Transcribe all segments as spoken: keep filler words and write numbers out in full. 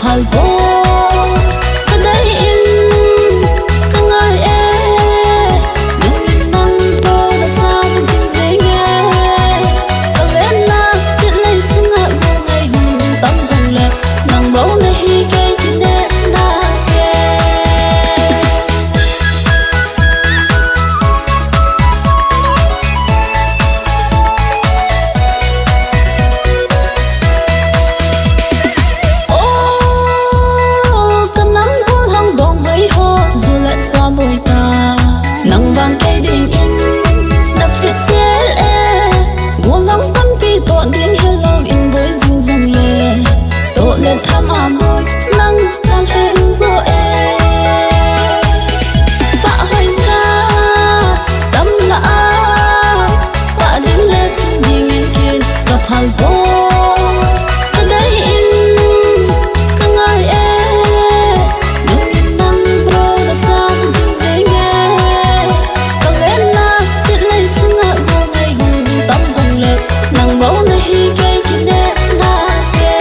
Phal bou, kadei in, kangai e. Nang, nang bou, nachan jing jing e. Kalenna, sitlei chunga gol ngai hung tam jongle, nang bou nahi kei kinepna e. O, kanam bul hang dong hoi ho, ju le sa boi ta. Nang vang kei dingin, na fit sel e. Gollhang tampi toh ding helou in boi jing jongle, toh le tham a boi, nang kalhen jo e. Pah hoisa, tam la a, pah ding le chung dingin ken kaphal bou. Kadei in, kangai e. Nang, nang bou, nachan jing jing e. Kalenna, sitlei chunga gol ngai hung tam jongle, nang bou nahi kei kinepna e.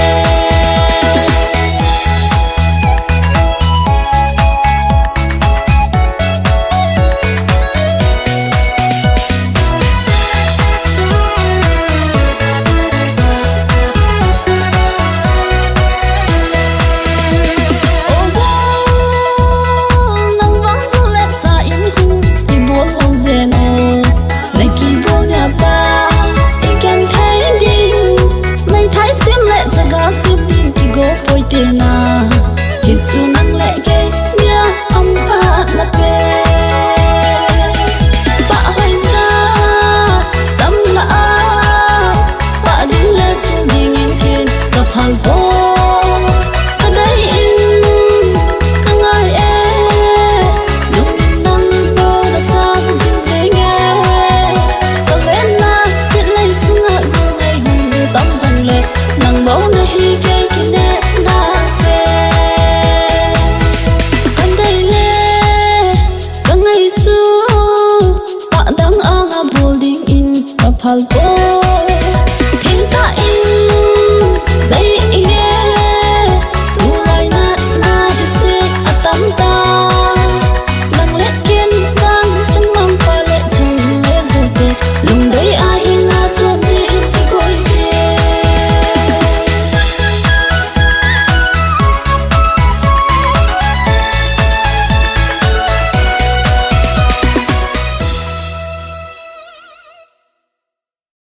O bou, nang vang ju le sa in hung, ibol lou jeng o. Na kibol nia pa, igenthei ding. Meithai sim le chaga sim ding kigo poi te na. Hichu nang le kei nia amphat na pe. Pah hoisa, tam la a, pah ding le chung dingin ken kaphal bou. Kadei in, kangai e. Nang, nang bou, nachan jing jing e. Kalenna, sitlei chunga gol ngai hung tam jongle, nang bou nahi kei kinepna e. Kadei le, kangai chu, pah dang anga bol dingin kaphal bou. Thengtah in, sei inge.